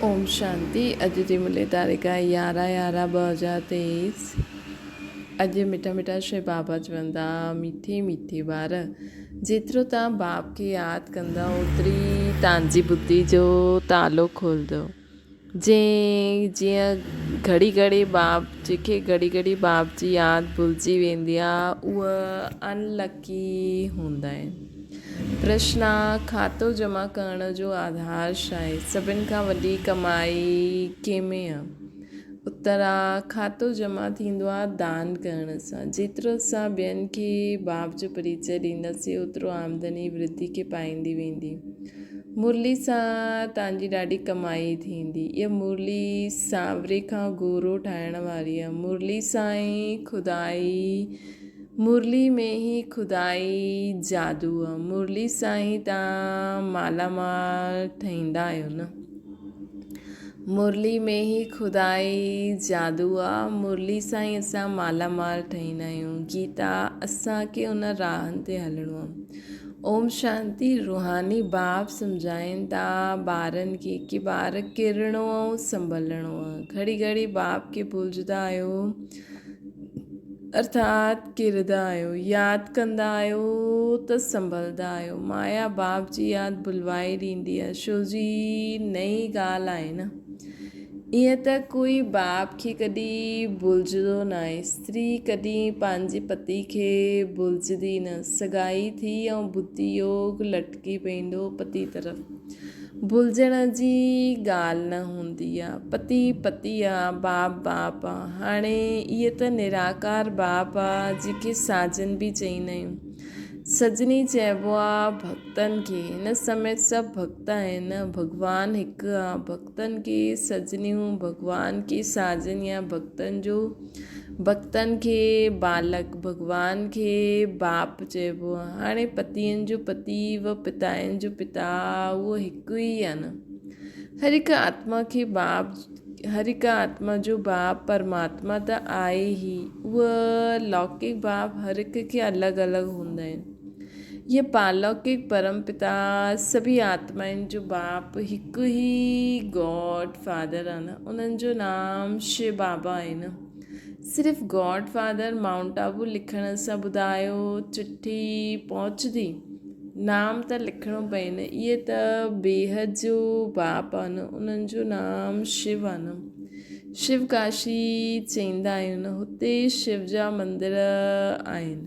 اوم شانتي اڄ جي ملي تاريخ آهي يارهن يارهن 2023 اڄ مٺا مٺا شي بابا چوندا مٺي مٺي ٻار جيترو تان باپ کي ياد ڪندا اوتري تان جي ٻڌي جو تالو کولندو جي جيئن گهڙي گهڙي باپ جيڪي گهڙي گهڙي باپ جي ياد ڀلجي ويندي آ اهي ان لڪي هوندا آهن. پرشن، کاتو جمع ڪرڻ جو آڌار ڇا آهي؟ سڀن کان وڏي ڪمائي ڪنهن ۾ آ؟ اتر، کاتو جمع ٿيندو آ دان ڪرڻ سان. جيترو اسان ٻين کي باپ جو پريچي ڏينداسين اوترو آمدني ورڌي کي پائيندي ويندي. مرلي سان تان جي ڏاڍي ڪمائي ٿيندي. اها مرلي سانوري کان گورو ٺاهڻ واري آ. مرلي سان ئي خدائي مرلي ۾ ئي خدائي جادو آ. مرلي سان ئي تان مالا مال ٺهيندا آهيو نه. مرلي ۾ ئي خدائي جادو آ. مرلي سان ئي اسان مالا مال ٺهيندا آهيون. گيتا اسان کي ان راهن تي هلڻو آ. اوم شانتي روحاني باپ سمجهائين ٿا ٻارن کي ڪي ٻار ڪرڻو ۽ سنڀلڻو آ. گهڙي گهڙي باپ کي ڀلجدا آهيو ارٿات ڪردا آهيو، ياد ڪندا آهيو ته سنڀلدا آهيو. مايا باپ جي ياد ڀلوائي ڏيندي آهي شو جي نئين ڳالهه آهي نه. ائين ته ڪوئي باپ کي ڪڏهن ڀلجندو ناهي. استري ڪڏهن پنهنجي پتي کي ڀلجندي نه. سڳائي ٿي ۽ ٻڌي يوگ لٽڪي پئيندو پتي طرف. ڀلجڻ جي ڳالهه نه هوندي آ. پتي پتي آ، باپ باپ آ. هاڻي اهي ته نراڪار باپ آ جنهن کي ساجن به چئيندا آهيون. سجني چئبو آ ڀڳتن کي. هن سمي سڀ ڀڳت آهن. ڀڳوان هڪ آ. ڀڳتن کي سجنيون، ڀڳوان کي ساجن يا ڀڳتن جو ڀڳتن کي بالڪ، ڀڳوان کي باپ چئبو آ. هاڻي پتين جو پتي و پتائن جو پتا اهو هڪ ئي آ نه. هر هڪ آتما کي باپ هر هڪ آتما جو باپ پرماتما ته آهي ئي. اهو لوڪڪ باپ هر هڪ کي الڳ الڳ هوندا آهن. هيء پارلوڪڪ پرم پتا سڀئي آتمائن جو باپ هڪ ئي گاڊ فادر آهي نه انهن جو نام شو بابا آهي نه صرف گاڊ فادر مائونٽ آبو لکڻ سان ٻڌايو چٺي پهچندي نام ته لکڻو پئي نه اهي ته بيحد جو باپ آهي نه انهن جو نام شو آهي نه شو ڪاشي چئيندا آهيون نه هتي شو جا مندر آهن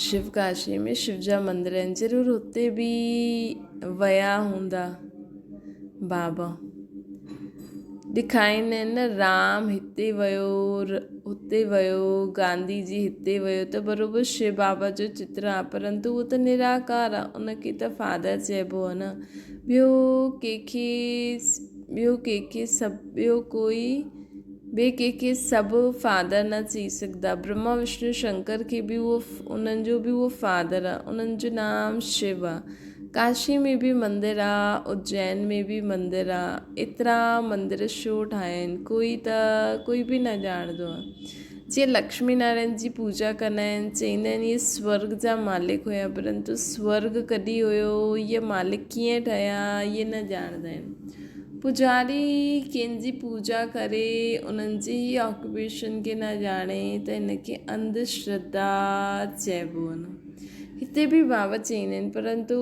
شو ڪاشي ۾ شو جا مندر آهن ضرور هتي به ويا هوندا بابا ڏکائيندا آهن نه رام هتي ويو هتي ويو گانڌي جي هتي ويو ته بروبر شو بابا جو چتر آهي پرنتو اهو ته نراڪار آهي ان کي ته فادر چئبو آهي نه ٻيو ڪنهن کي ٻيو ڪنهن کي سڀ ٻيو ڪوئي ٻئي ڪنهن کي سڀ فادر نه چئي سگهندا. برهما وشنو شنڪر کي به اهو انهن جو به اهو فادر آ. انهن جو نام شو آ. ڪاشي ۾ به مندر آ، اجين ۾ به مندر آ. ايترا مندر شو ٺاهيا آهن. ڪوئي ته ڪوئي به نه ڄاڻندو آ. جيئن لڪشمي نارائڻ جي پوڄا ڪندا آهن چئيندا آهن اهي سورڳ جا مالڪ هيا پرنتو سورڳ ڪڏهن هيو اهي مالڪ ڪيئن ٺهيا اهي نه ڄاڻندا آهن. پوڄاري ڪنهن جي پوڄا ڪري انهن جي ئي آڪوپيشن کي نه ڄاڻي ته ان کي انڌ شرڌا چئبو آهي. هتي به بابا چئيندا آهن پرنتو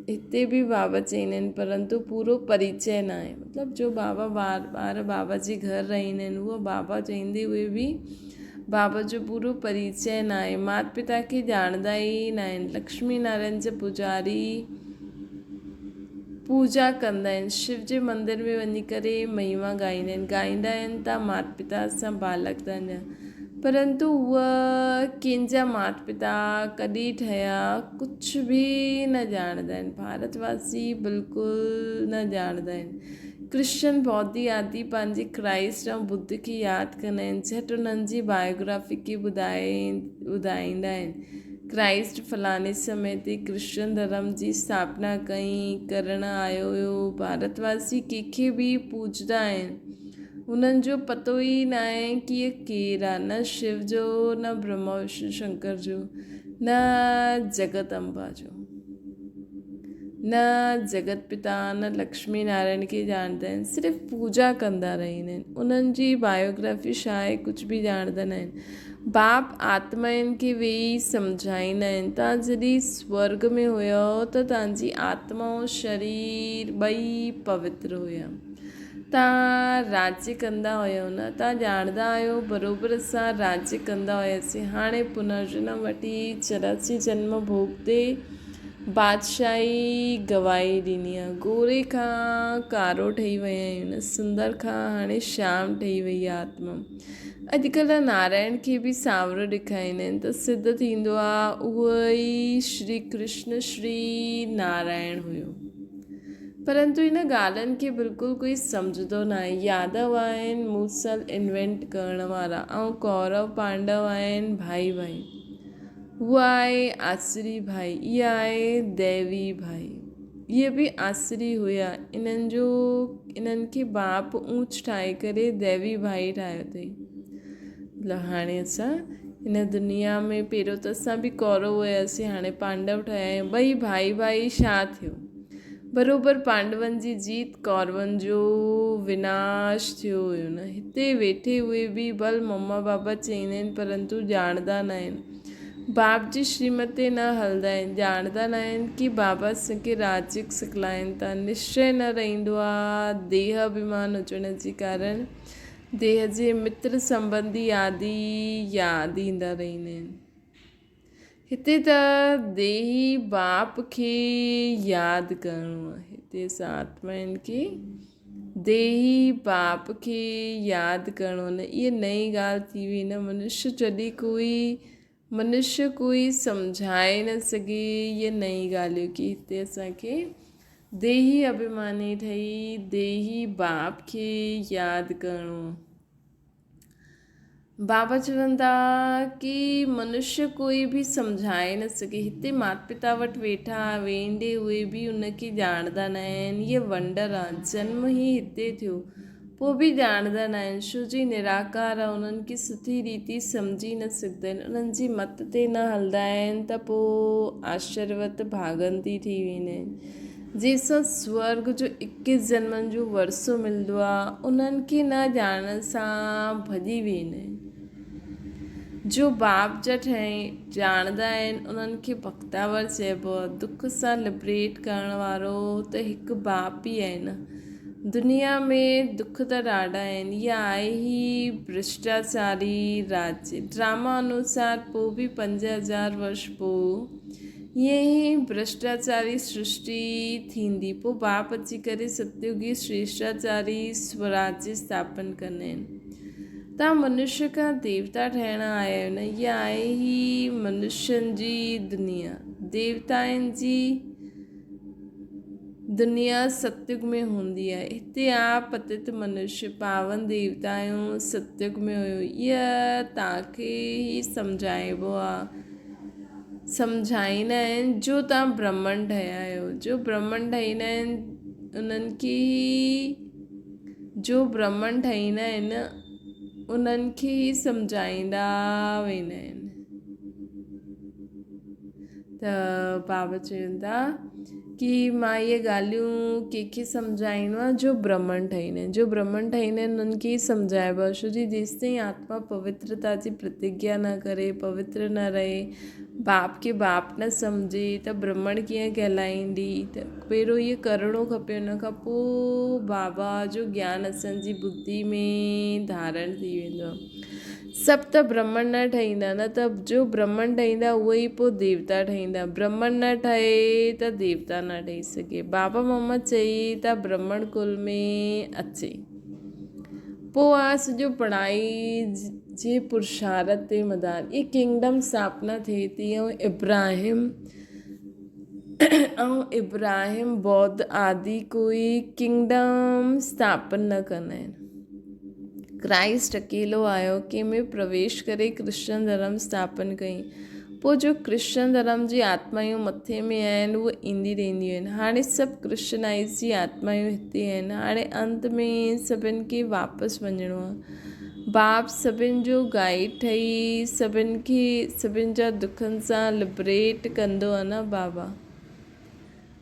هتي به بابا چئيندا آهن پرنتو پورو پريچي نه آهي مطلب جو بابا ٻار ٻار بابا جي گهر رهندا آهن اهو بابا چئيندي اهي به بابا جو پورو پريچي نه آهي مات پتا کي ڄاڻندا ئي نه آهن لڪشمي نارائڻ جا پوڄاري پوڄا ڪندا آهن شو جي مندر ۾ وڃي ڪري مهما ڳائيندا آهن ڳائيندا آهن ته مات پتا سان بالڪ تان جا پرنتو هوء ڪنهن جا مات پتا ڪڏهن ٺهيا ڪجهه به نه ڄاڻندا آهن ڀارت واسي بلڪل نه ڄاڻندا آهن ڪرسچن ٻوڌي آدي پنهنجي ڪرائسٽ ۽ ٻڌ کي ياد ڪندا آهن جهٽ انهن جي بايوگرافي کي ٻڌائي ٻڌائيندا آهن ڪرائسٽ فلاڻي سمي تي ڪرسچن ڌرم جي اسٿاپنا ڪئي، ڪرڻ آيو هيو. ڀارت واسي ڪنهن کي به پوڄندا آهن. هنن جو پتو ئي ناهي ڪي اهي ڪير آ. نه شو جو، نه برهما وشنو شنڪر جو، نه جڳت امبا جو. نه جڳت پتا نه لڪشمي نارائڻ کي ڄاڻندا آهن، صرف پوڄا ڪندا رهندا آهن. انهن جي بايوگرافي ڇا آهي ڪجهه به ڄاڻندا نه آهن. باپ آتمائن کي ويهي سمجهائيندا آهن، توهان جڏهن سورڳ ۾ هيؤ ته توهان جي آتما ۽ شرير ٻئي پوتر هيا. توهان راڄ ڪندا هيؤ نه؟ توهان ڄاڻندا آهيو بروبر اسان راڄ ڪندا هياسين. هاڻي پنرجنم وٺي 84 جنم ڀوڳتي بادشاهي گواهي ڏني آ. گوري کان ڪارو ٺهي ويا آهيون نه، سندر کان هاڻي شيام ٺهي وئي آ آتما. اڄڪلهه نارائڻ کي به سانورو ڏيکاريندا آهن ته سڌ ٿيندو آ اهو ئي شري ڪرشن شري نارائڻ هيو. پرنتو ان ڳالهن کي بلڪل ڪوئي سمجهندو ناهي. يادو آهن موسل انوينٽ ڪرڻ وارا ۽ ڪورو پانڊو آهن ڀائي ڀائي. هو آهي آسري ڀائي، اها آهي ديوي ڀائي. اهي به آسري هيا. انهن جو انهن کي باپ اونچ ٺاهي ڪري ديوي ڀائي ٺاهيو اٿئي. مطلب هاڻي اسان هن دنيا ۾ پهريون ته اسان به ڪورو هياسين هاڻي پانڊو ٺهيا آهيون. ٻئي ڀائي ڀائي ڇا ٿيو؟ بروبر پانڊون جي جيت ڪورون جو وناش ٿيو هيو نه. هتي ويٺي اهي به ڀل مما بابا چئيندا آهن پرنتو ڄاڻندا نه آهن. باپ جي شريمت تي نه هلندا آهن. ڄاڻندا نه آهن ڪي بابا اسان کي راجيڪ سکلائين ٿا. نشچي نه رهندو آ. ديهه اڀيمان هجڻ جي ڪارڻ ديهه جي متر سنبنڌي آدي ياد ايندا رهندا آهن. هتي ته ديهي باپ کي ياد ڪرڻو آهي. هتي اسان آتمائن کي ديهي باپ کي ياد ڪرڻو نه. اها نئين ڳالهه ٿي وئي نه. منشي جڏهن ڪوئي منشي ڪوئي سمجهائي نه سگهي اها نئين ڳالهه ڪي هتي اسان کي ديهي اڀيماني ٺهي ديهي باپ کي ياد ڪرڻو. بابا چون ٿا ڪي منشي ڪوئي به سمجهائي نه سگهي. هتي مات پتا وٽ ويٺا ويندي اهي به ان کي ڄاڻندا نه آهن. هيء ونڊر آ. جنم ئي هتي ٿيو. پوء به ڄاڻندا نه آهن. شو جي نراڪار آ. انهن کي سٺي ريتي سمجهي نه سگهندا آهن. انهن جي مت تي نه هلندا آهن ته پوء آشچريوت ڀاڳنتي ٿي ويندا آهن. جنهن سان سورڳ جو اڪيس جنمن جو ورثو ملندو آهي، انهن کي نه ڄاڻڻ سان ڀڄي ويندا آهن. جو باپ جا ٺهي ڄاڻندا آهن، انهن کي بختاور چئبو آهي. دک سان لبريٽ ڪرڻ وارو ته هڪ باپ ئي آهي نه. دنيا ۾ دک ته ڏاڍا آهن. اها آهي ئي ڀرشٽاچاري راڄ. ڊراما انوسار پوء به 5000 ورش پوء ائين ئي ڀرشٽاچاري سرشٽي ٿيندي. پوء باپ اچي ڪري ستيوگي شريشٽاچاري سوراجي اسٿاپن ڪندا آهن. توهان منشي کان ديوتا ٺهڻ آيا آهيو نه؟ اها آهي ئي منشين جي دنيا. ديوتائن جي دنيا ستيوگ ۾ هوندي آهي. هتي آ پتت منشي، پاون ديوتا آهيون، ستيوگ ۾ هيو. اها توهان کي ئي سمجهائبو آهي. سمجهائيندا آهن جو توهان برهمڻ ٺهيا آهيو جو برهمڻ ٺهيندا آهن انهن کي ئي جو برهمڻ ٺهيندا آهن انهن کي ئي سمجهائيندا ويندا آهن ته بابا چون ٿا ڪي مان اهي ڳالهيون ڪنهن کي سمجهائيندو آهيان جو برهمڻ ٺهيندا آهن جو برهمڻ ٺهيندا آهن انهن کي ئي سمجهائبو آهي ڇو جي جيستائين آتما پوترتا جي پرتگيا نه ڪري پوتر نه رهي باپ کي باپ نه سمجهي ته برهمڻ ڪيئن ڪهلائيندي ته پهريون اهو ڪرڻو کپي ان کان پوء بابا جو گيان اسان جي ٻڌي ۾ ڌارڻ ٿي ويندو آهي. سڀ ته برهمڻ نه ٺهيندا نه ته جو برهمڻ ٺهيندا اهي ئي پوء ديوتا ٺهيندا. برهمڻ نه ٺهي ته ديوتا نه ٺهي سگهي. بابا محمد چئي ته برهمڻ ڪل ۾ اچي. پوء آ سڄو پڙهائي جي پرشارت تي مدار. اي ڪنگڊم اسٿاپنا ٿئي ٿي ۽ ابراهيم ۽ ابراهيم بوڌ آدي ڪوئي ڪنگڊم اسٿاپن نه ڪندا آهن. ڪرائسٽ اڪيلو آيو، ڪنهن ۾ پرويش ڪري ڪرسچن ڌرم اسٿاپن ڪئي. پوء جو ڪرسچن ڌرم جي آتمايون مٿي ۾ آهن، اهي ايندي رهنديون آهن. هاڻي سڀ ڪرسچنائيز جي آتمايون هتي آهن. هاڻي انت ۾ سڀن کي واپس وڃڻو آهي. باپ سڀن جو گائيڊ ٺهي سڀن کي سڀن جا دکن سان لبريٽ ڪندو آهي نه بابا.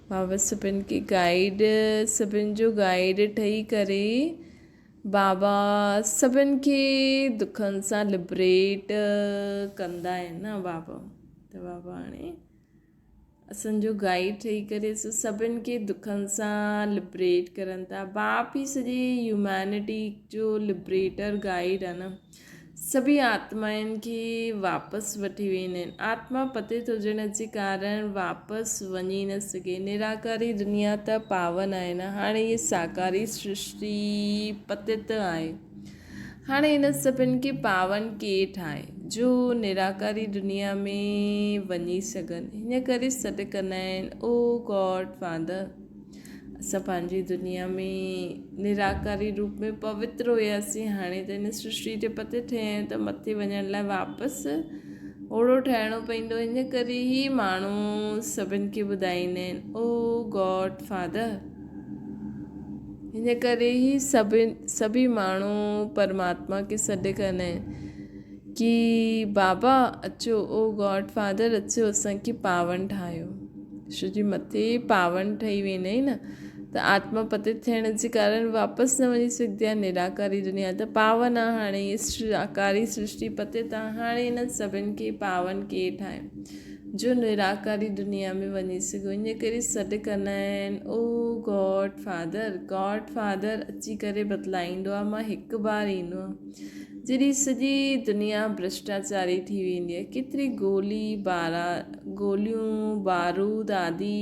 بابا سڀن کي گائيڊ، سڀن جو گائيڊ ٺهي ڪري بابا سڀن کي دکن سان لبريٽ ڪندا آهن نه بابا ته بابا هاڻي اسان جو گائيڊ ٺهي ڪري سڀن کي دکن سان لبريٽ ڪرن ٿا. باپ ئي سڄي هيومينٽي جو لبريٽر گائيڊ آهي نه. سڀئي آتمائن کي واپس وٺي ويندا آهن. آتما پتيت هجڻ جي ڪارڻ واپس وڃي نه سگهي. نراڪاري دنيا ته پاون آهي نه. هاڻي هيء ساڪاري سرشٽي پتيت آهي. هاڻي انهن سڀن کي پاون ڪير ٺاهي، جو نراڪاري دنيا ۾ وڃي سگهن. هن ڪري سڏ ڪندا آهن، او گاڊ فادر! اسان پنهنجي دنيا ۾ نراڪاري روپ ۾ پوتر هياسين، هاڻي ته هن سرشٽي تي پتي ٺهيا آهيون ته مٿي وڃڻ لاء واپس اوڙو ٺاهڻو پوندو. هن ڪري هي ماڻهو سڀن کي ٻڌائيندا آهن، او گاڊ فادر! هن ڪري ئي سڀئي ماڻهو پرماتما کي سڏ ڪندا آهن ڪي بابا اچو او گاڊ فادر اچو اسان کي پاون ٺاهيو. ڇو جي مٿي پاون ٺهي ويندا آهن نه ته آتما پتت ٿيڻ جي ڪارڻ واپس نه وڃي سگهندي آهي. نراڪاري دنيا ته پاون آهي هاڻي هي ساڪاري سرشٽي پتت آهي هاڻي هنن سڀن کي پاون ڪير ٺاهي؟ جو نراڪاري دنيا ۾ وڃي سگهو ان ڪري سڏ ڪندا آهن او گاڊ فادر گاڊ فادر اچي ڪري بتلائيندو آهي مان هڪ بار ايندو آهيان جڏهن سڄي دنيا ڀرشٽاچاري ٿي ويندي آهي ڪيتري گولي بارا گوليون بارود آدي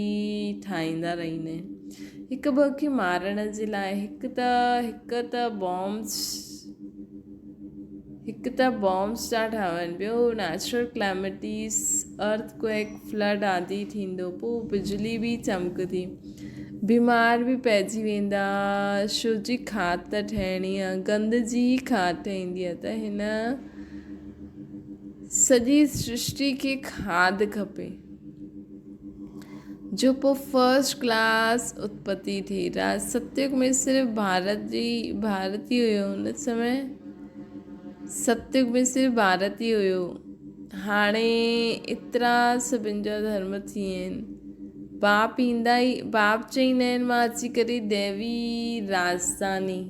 ٺاهيندا رهندا آهن هڪ ٻه کي مارڻ جي لاء هڪ ته هڪ ته بامس هڪ ته بامس ٿا ٺهن ٻيو نيچرل ڪليمٽيز ارٿ ڪوئڪ فلڊ آدي ٿيندو پوء بجلي به چمڪندي بيمار به پئجي ويندا ڇو جي کاڌ ته ٺهڻي آهي گند جي ئي کاڌ ٺهندي آهي ته هن سڄي سرشٽي کي کاڌ کپي جو پوء فرسٽ ڪلاس اتپتي ٿي. راج ستيگ ۾ صرف ڀارت جي ڀارت ئي هيو. ان سمي ستيگ ۾ صرف ڀارت ئي هيو. هاڻي ايترا سڀن جا ڌرم ٿي ويا آهن. باپ ايندا ئي باپ چئيندا آهن مان اچي ڪري ديوي راجڌاني.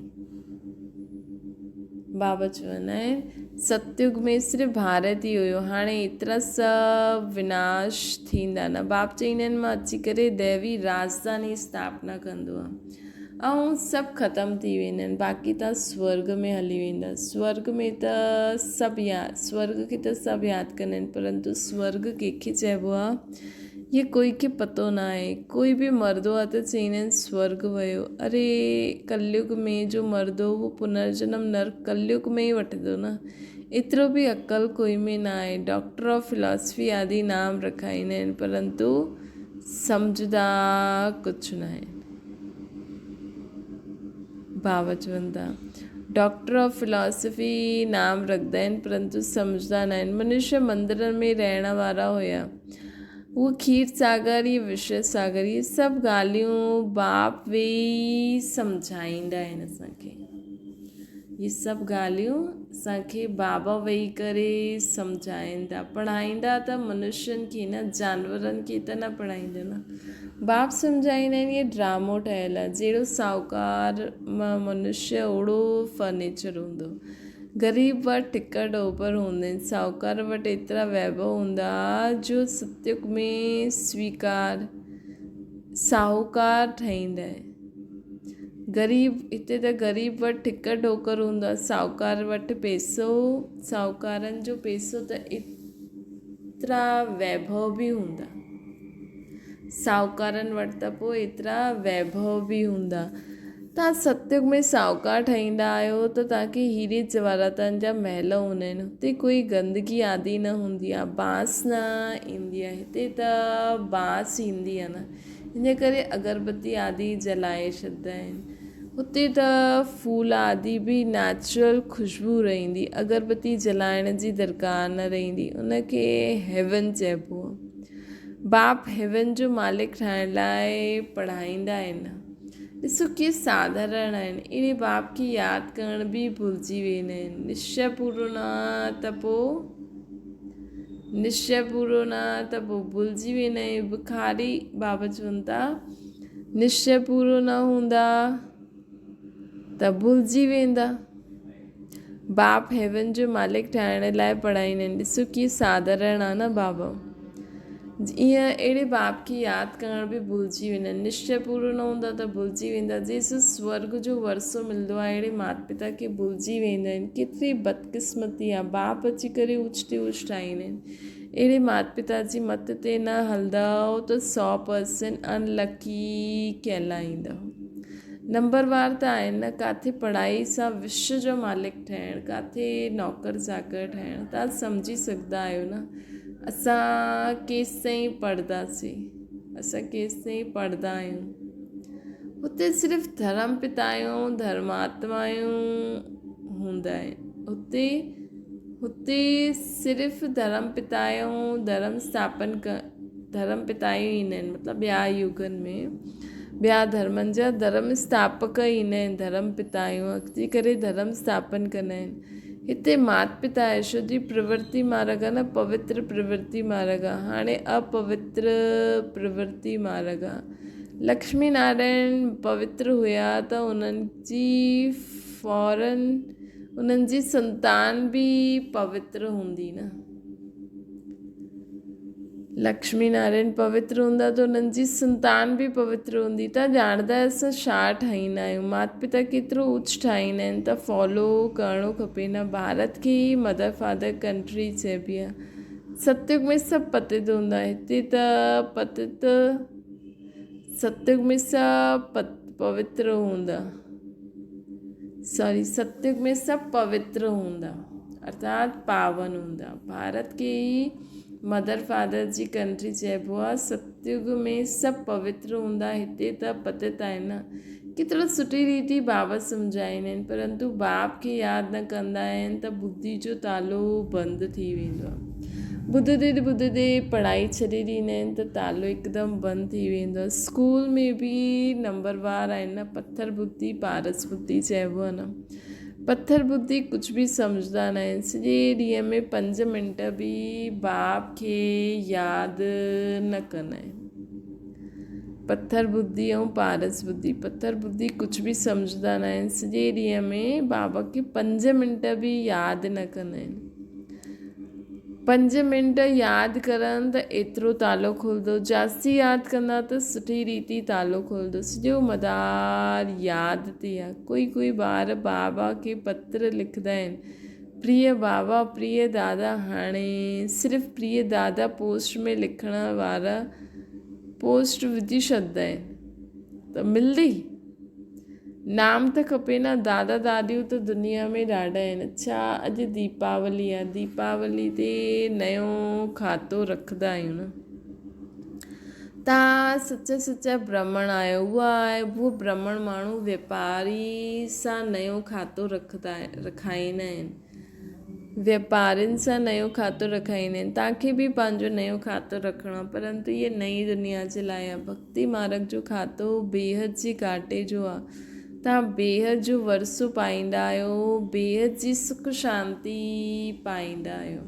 بابا چوندا آهن ستيگ ۾ صرف ڀارت ئي هيو هاڻي ايترا سڀ وناش ٿيندا نه باپ چئيندا آهن مان اچي ڪري ديوي راجڌاني اسٿاپنا ڪندو آهيان ۽ سڀ ختم ٿي ويندا آهن باقي تان سورگ ۾ هلي ويندا سورگ ۾ ته سڀ ياد سورگ کي ته سڀ ياد ڪندا آهن پرنتو سورگ ڪنهن کي چئبو آهي هي ڪوئي کي پتو ناهي. ڪوئي به مردو آ ته چئيندا آهن سورڳ ويو. اري ڪليگ ۾ جو مردو اهو پنرجنم نرڪ ڪليگ ۾ ئي وٺندو نه. ايترو به عقل ڪوئي ۾ ناهي. ڊاڪٽر آف فلاسفي آدي نام رکائيندا آهن پرنتو سمجهندا ڪجهه ناهن. ڀاء چون ٿا. ڊاڪٽر آف فلاسفي نام رکندا آهن پرنتو سمجهندا ناهن. منشيه مندرن ۾ رهڻ وارا هيا. هو کير ساگر يا وشيه ساگر اهي سڀ ڳالهيون باپ ويهي سمجهائيندا آهن اسان کي. اهي سڀ ڳالهيون اسان کي بابا ويهي ڪري سمجهائين ٿا. پڙهائيندا ته منشين کي نه جانورن کي ته نه پڙهائيندا نه. باپ سمجهائيندا آهن اهي ڊرامو ٺهيل آهي. جهڙو ساهوڪار منشيه اوڙو فرنيچر هوندو. غريب وٽ ٽڪر ٽوپر هوندا آهن. ساهوڪار وٽ ايترا ويڀو هوندا جو ستيگ ۾ سويڪار ساهوڪار ٺهيندا آهن. غريب هتي ته غريب وٽ ٺڪر ٺوڪر هوندو آهي ساهوڪار وٽ پئسو ساهوڪارن جو پئسو ته ايترا ويڀو به هوندا. ساهوڪارن وٽ ته پوء ايترا ويڀو به هوندا. توهان ستيگ ۾ ساهوڪار ٺهيندا آهيو ته توهان کي هيري جواهراتن جا محل هوندا آهن. هتي ڪوئي گندگي آدي نه هوندي آهي. بانس نه ايندي آهي. هتي ته بانس ايندي آهي نه. ان ڪري اگربتي آدي جلائي ڇڏندا آهن. هتي ته ڦول آدي به نيچرل خوشبو رهندي. اگربتي جلائڻ جي درڪار نه رهندي. ان کي هيون چئبو آهي. باپ هيون جو مالڪ ٺاهڻ لاء پڙهائيندا آهن. ڏسو ڪي ساڌارڻ آهن. اهڙي باپ کي ياد ڪرڻ به ڀلجي ويندا آهن. نشچي پورو نه ته پوء نشچي پورو نه ته پوء ڀلجي ويندا آهيون. بکاري بابا چون ٿا نشچي پورو نه هوندا ته ڀلجي ويندا. باپ هيون جو مالڪ ٺاهڻ لاء پڙهائيندا آهن. ڏسو ڪيئن ساڌارڻ آهي نه بابا. ائين اهڙي باپ کي ياد ڪرڻ به ڀلجي ويندا آهن. نشچي پورو نه هوندا ته ڀلجي ويندا. جيسين سورڳ جو ورثو ملندو آهي اهڙي مات پتا کي ڀلجي ويندا آهن. ڪيتري بدقسمتي آهي. باپ اچي ڪري اوچ تي اوچ ٺاهيندا آهن. اهڙي مات پتا جي مت تي نه هلندؤ ته 100% ان لڪي ڪهلائيندؤ. نمبر وار ته آهن نه ڪاٿي پڙهائي سان وشو جو مالڪ ٺهڻ ڪاٿي نوڪر چاڪر ٺهڻ تان سمجهي سگهندا آهيو نه اسان ڪيستائين پڙهنداسين اسان ڪيستائين پڙهندا آهيون هتي صرف ڌرم پتايون ڌرماتمايون هوندا آهن هتي هتي صرف ڌرم پتايون ڌرم اسٿاپن ڌرم پتايون ايندا آهن مطلب ٻيا يگن ۾ ٻيا ڌرمن جا ڌرم اسٿاپڪ ايندا آهن ڌرم پتايون اچي ڪري ڌرم اسٿاپن ڪندا آهن هتي مات پتا آهي شو جي پرورتي مارگ آهي نه پوتر پرورتي مارگ آهي هاڻي اپوتر پرورتي مارگ آهي لڪشمي نارائڻ پوتر هيا ته انهن جي فورن انهن جي سنتان به پوتر هوندي نه لڪشمي نارائڻ پوتر هوندا ته انهن جي سنتان به پوتر هوندي. تان ڄاڻندا آهيو اسان ڇا ٺاهيندا آهيون. مات پتا ڪيترو اوچ ٺاهيندا آهن ته فالو ڪرڻو کپي نه. ڀارت کي ئي مدر فادر ڪنٽري چئبي آهي. ستيگ ۾ سڀ پتت هوندا هتي ته پتت ستيگ ۾ سڀ پوتر هوندا. سوري ستيگ ۾ سڀ پوتر هوندا ارٿات پاون هوندا. ڀارت کي ئي مدر فادر جي ڪنٽري چئبو آ. ستيگ ۾ سڀ پوتر هوندا هتي ته پتت آهن نه. ڪيترو سٺي ريتي بابا سمجهائيندا آهن پرنتو باپ کي ياد نه ڪندا آهن ته ٻڌي جو تالو بند ٿي ويندو آ. ٻڌندي ٻڌندي پڙهائي ڇڏي ڏيندا آهن ته تالو هڪدم بند ٿي ويندو آ. اسڪول ۾ به نمبر وار آهن نه پٿر ٻڌي پارس ٻڌي چئبو آ نه. پٿر ٻڌي ڪجهه به سمجهندا نه آهن. سڄي ڏينهن ۾ پنج منٽ به باپ کي ياد نه ڪندا آهن. پٿر ٻڌي ۽ پارس ٻڌي. پٿر ٻڌي ڪجهه به سمجهندا نه آهن. سڄي ڏينهن ۾ بابا کي پنج منٽ به ياد نه ڪندا آهن. پنج منٽ ياد ڪرن ته ايترو تالو کلندو. جاستي ياد ڪندا ته سٺي ريتي تالو کلندو. سڄو مدار ياد تي آ. ڪوئي ڪوئي ٻار بابا کي پتر لکندا آهن. پريه بابا، پريه دادا هاڻي صرف پريه دادا پوسٽ ۾ لکڻ وارا پوسٽ وجهي ڇڏندا آهن ته ملندي. نام ته کپي نه دادا داديون ته دنيا ۾ ڏاڍا آهن. اڇا اڄ ديپاولي آ ديپاولي تي نيو کاتو رکندا آهيون نه. تان سچا سچا برهمڻ آهيو اها آهي اهو برهمڻ ماڻهو ويپاري سان نيو کاتو رکندا رکائيندا آهن. ويپارين سان نيو کاتو رکائيندا آهن. توهان کي به پنهنجو نيو کاتو رکڻو آهي پرنتو اهي نئين دنيا جي لاء آهي. ڀڳتي مارگ جو کاتو بيحد جي گهاٽي جو آهي. توهان بيحد جو ورثو پائيندا آهيو، بيحد جي سک شانتي پائيندا آهيو.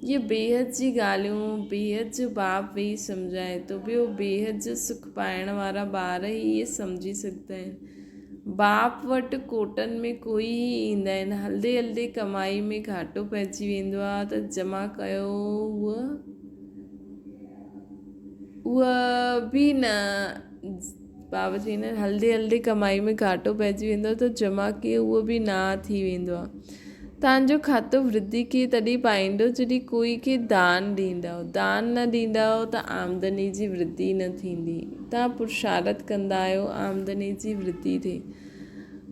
اهي بيحد جي ڳالهيون بيحد جو باپ ويهي سمجهائي ٿو. ٻيو بيحد جو سک پائڻ وارا ٻار ئي اهي سمجهي سگهندا آهن. باپ وٽ ڪوٽن ۾ ڪوئي ئي ايندا آهن. هلندي هلندي ڪمائي ۾ گهاٽو پئجي ويندو آهي ته جمع ڪيو اهو به نه بابا چوندا آهن هلندي هلندي ڪمائي ۾ گهاٽو پئجي ويندو آهي ته جمع ڪيو اهو به نه ٿي ويندو آهي. توهان جو کاتو ورڌي کي تڏهن پائيندو جڏهن ڪوئي کي دان ڏيندؤ. دان نه ڏيندؤ ته آمدني جي ورڌي نه ٿيندي. توهان پرشارٿ ڪندا آهيو آمدني جي ورڌي ٿئي.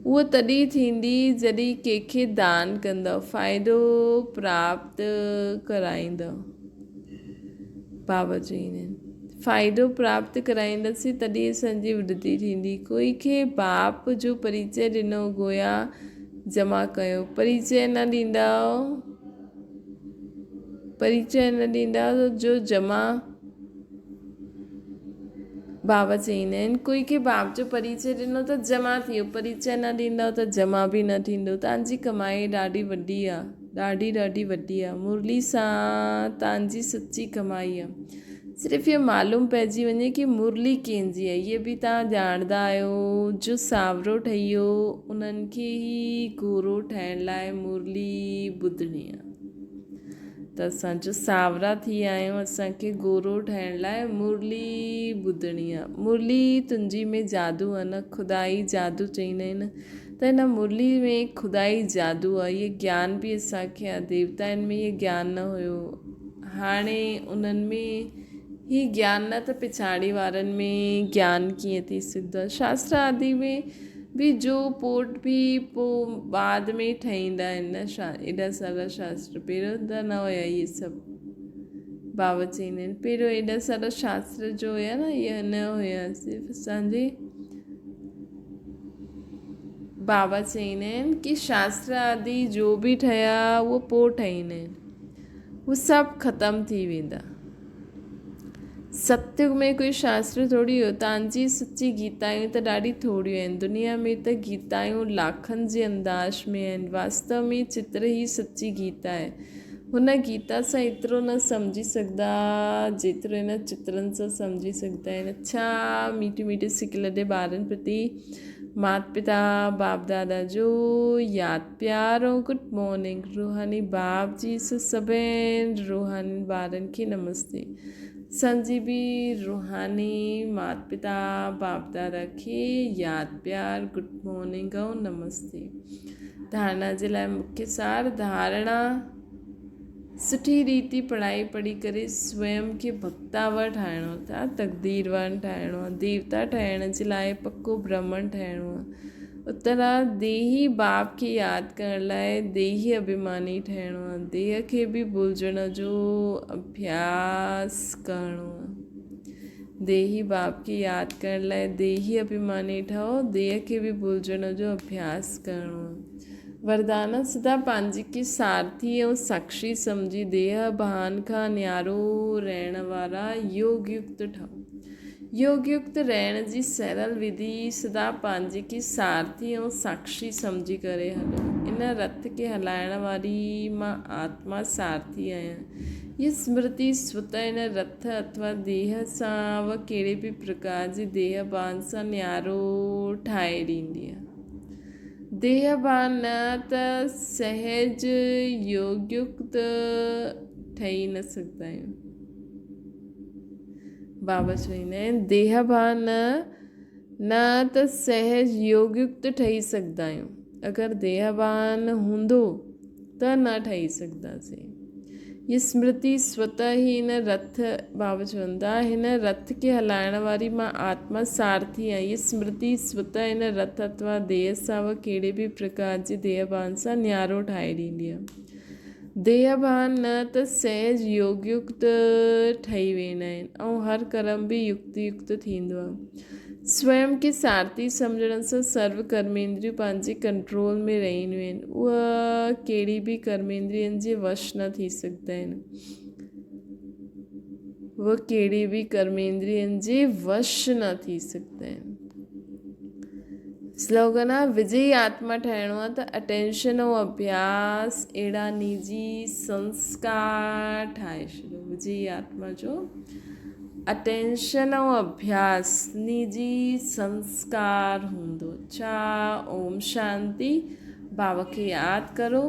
اهو تڏهن ٿيندي جڏهن ڪنهن کي دان ڪندؤ، فائدو پراپت ڪرائيندؤ. بابا چئيندا آهن فائدو پراپت ڪرائينداسين تڏهن اسان جي ورڌي ٿيندي. ڪوئي کي باپ جو پريچئه ڏنو گويا جمع ڪيو. پريچئه نه ڏيندؤ پريچئه نه ڏيندؤ جو جمع بابا چئيندا آهن ڪوئي کي باپ جو پريچئه ڏنو ته جمع ٿي ويو پريچئه نه ڏيندؤ ته جمع به نه ٿيندو. توهان جي ڪمائي ڏاڍي وڏي آهي. ڏاڍي ڏاڍي وڏي آ. مرلي سان تان جي سچي ڪمائي آ. صرف اهو معلوم پئجي وڃي ڪي مرلي ڪنهن جي آ. اهي به تان ڄاڻندا آهيو جو سانورو ٺهي ويو انهن کي ئي گورو ٺاهڻ لاء مرلي ٻڌڻي آ. ته اسان جو سانورا ٿي ويا آهيون اسان کي گورو ٺاهڻ لاء مرلي ٻڌڻي آ. مرلي تنهنجي ۾ جادو آ نه خدائي جادو چئيندا آهن نه. ته هن مرلي ۾ خدائي جادو آ. اهي گيان به اسان کي آ. ديوتائن ۾ اهي گيان نه هيو. هاڻي انهن ۾ هي گيان نه ته پڇاڙي وارن ۾ گيان ڪيئن ٿي سگهندو آ. شاستر آدي ۾ به جو پوٽ به پو بعد ۾ ٺهيندا آهن نه شا ايڏا سارا شاستر پهريون ته نه هيا اهي سڀ بابا چئيندا آهن پهريون ايڏا سارا شاستر جو هيا نه اهي نه هيا صرف اسان جي بابا چئيندا آهن ڪي شاستر آدي جو به ٺهيا اهو پوء ٺهيندا آهن هو سڀ ختم ٿي ويندا. ستيگ ۾ ڪوئي شاستر ٿوري هيو. تان جي سچي گيتايون ته ڏاڍي ٿوريون آهن. دنيا ۾ ته گيتايون لاکن جي انداز ۾ آهن. واستو ۾ چتر ئي سچي گيتا آهي. هن گيتا سان ايترو نه سمجهي سگهندا جيترو هن چترن سان سمجهي سگهندا آهن. اڇا ميٺي ميٺي سڪيلڌي ٻارن پرتي مات پتا باپ دادا جو ياد پيار ۽ گڊ مارننگ روحاني باپ جي سڀين روحاني ٻارن کي نمستي اسان جي به روحاني مات پتا باپ دادا کي ياد پيار گڊ مارننگ ۽ نمستي ڌارڻا جي لاء مکيه سار ڌارڻا سٺي ريتي پڙهائي پڙهي ڪري سويم کي بختاور ٺاهڻو اٿا، تقديروان ٺاهڻو آهي، ديوتا ٺهڻ جي لاء پڪو برهمڻ ٺهڻو آهي. اترا ديهي باپ کي ياد ڪرڻ لاء ديهي اڀيماني ٺهڻو آهي. ديهه کي به ڀلجڻ جو اڀياس ڪرڻو آهي. ديهي باپ کي ياد ڪرڻ لاء ديهي اڀيماني ٺهو، ديهه کي به ڀلجڻ جو اڀياس ڪرڻو آهي. وردان، سدا پنهنجي کي سارٿي ۽ ساکشي سمجهي ديهه ڀان کان نيارو رهڻ وارا يوگ يڪت ٺهو. يوگ يڪت رهڻ جي سرل وڌي سدا پنهنجي کي سارٿي ۽ ساکشي سمجهي ڪري هلو. ان رٿ کي هلائڻ واري مان آتما سارٿي آهيان. هيء سمرتي سوته ان رٿ اٿوا ديهه سان و ڪهڙي به پرڪار جي ديهه ڀان سان نيارو ٺاهي ڏيندي آهي. ديهه ڀان نه ته سهج يوگيڪت ٺهي نه سگهندا آهيون. بابا چوندا آهن ديهه ڀان نه ته سهج يوگيڪت ٺهي سگهندا آهيون. اگر ديهه ڀان هوندو ته نه ٺهي سگهنداسين. هيء سمرتي سوته ئي هن رٿ، بابا چون ٿا، هن رٿ کي هلائڻ واري مان آتما سارٿي آهيان. هيء سمرتي سوته هن رٿ اٿوا ديهه سان و ڪهڙي به پرڪار جي ديهه ڀان سان نيارو ٺاهي ڏيندي آهي. ديهه ڀان نه ته سهج يوگيڪت ٺهي ويندا آهن ۽ هر ڪرم به يڪت يڪت ٿيندو آهي. سويم کي سارتي سمجهڻ سان سرو ڪرميندريون پنهنجي ڪنٽرول ۾ رهنديون آهن. اهي ڪهڙي به ڪرميندرين جي وش نه ٿي سگهندا آهن. اهي ڪهڙي به ڪرميندرين جي وش نه ٿي سگهندا آهن. سلوگن آهي وجئي آتما ٺهڻو آهي ته اٽينشن ۽ اڀياس اهڙا نجي سنسڪار ٺاهي ڇڏيو. وجئي آتما جو اٽينشن ۽ اڀياس نجي سنسڪار هوندو. ڇا اوم شانتي بابا کي ياد ڪرو.